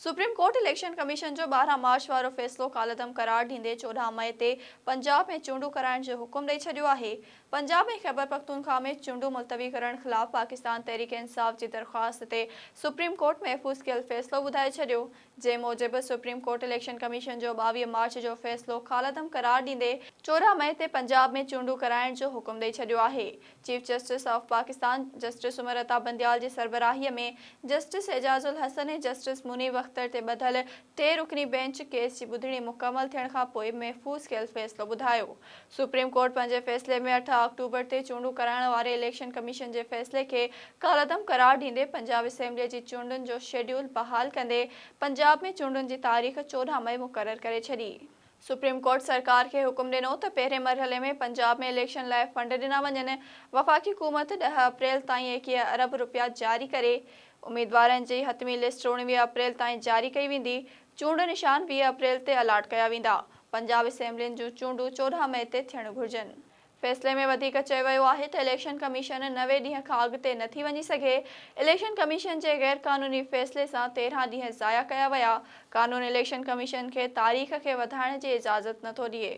Supreme court election commission جو 12 march وارو فيصلو ڪالعدم قرار ڏيندي 14 مئي تي پنجاب ۾ چونڊون ڪرائڻ جو حڪم ڏئي ڇڏيو آهي. پنجاب ۽ خيبرپختونخوا ۾ چونڊون ملتوي ڪرڻ خلاف پاڪستان تحريڪ انصاف جي درخواست تي سپريم ڪورٽ محفوظ ڪيل فيصلو ٻڌائي ڇڏيو، جنهن موجب سپريم ڪورٽ اليڪشن ڪميشن جو 22 مارچ جو فيصلو ڪالعدم قرار ڏيندي 14 مئي تي پنجاب ۾ چونڊون ڪرائڻ جو حڪم ڏئي ڇڏيو آهي. Chief justice of Pakistan justice Umar Ata Bandial جي سربراهي ۾ جسٽس اعجاز الحسن ۽ جسٽس منيب اختر تي ٻڌل ٽي رڪني بينچ ڪيس جي ٻڌڻي مڪمل ٿيڻ کانپوء محفوظ ڪيل فيصلو ٻڌايو. سپريم ڪورٽ پنهنجي فيصلي ۾ اٺ آڪٽوبر تي چونڊون ڪرائڻ واري اليڪشن ڪميشن جي فيصلي کي ڪالعدم قرار ڏيندي پنجاب اسيمبلي جي چونڊن جو شيڊيول بحال ڪندي پنجاب ۾ چونڊن جي تاريخ 14 مئي مقرر ڪري ڇڏي. سپريم ڪورٽ سرڪار کي حڪم ڏنو ته پهرين مرحلي ۾ پنجاب ۾ اليڪشن لاء فنڊ ڏنا وڃن، وفاقي حڪومت ڏهه اپريل تائين 21 ارب رپيا جاري ڪري، اميدوارن جي حتمي لسٽ 19 اپريل تائين جاري ڪئي ويندي، چونڊ نشان 20 اپريل تي الاٽ ڪيا ويندا، پنجاب اسيمبلين جون چونڊون 14 مئي تي ٿيڻ گهرجن. فيصلي ۾ وڌيڪ چيو ويو آهي ته اليڪشن ڪميشن 90 ڏينهن کان اڳتي نه ٿي وڃي سگهي، اليڪشن ڪميشن جي غير قانوني فيصلي سان 13 ڏينهن ضايع ڪيا ويا، قانون اليڪشن ڪميشن کي تاريخ کي وڌائڻ جي اجازت نه ٿو ڏئي.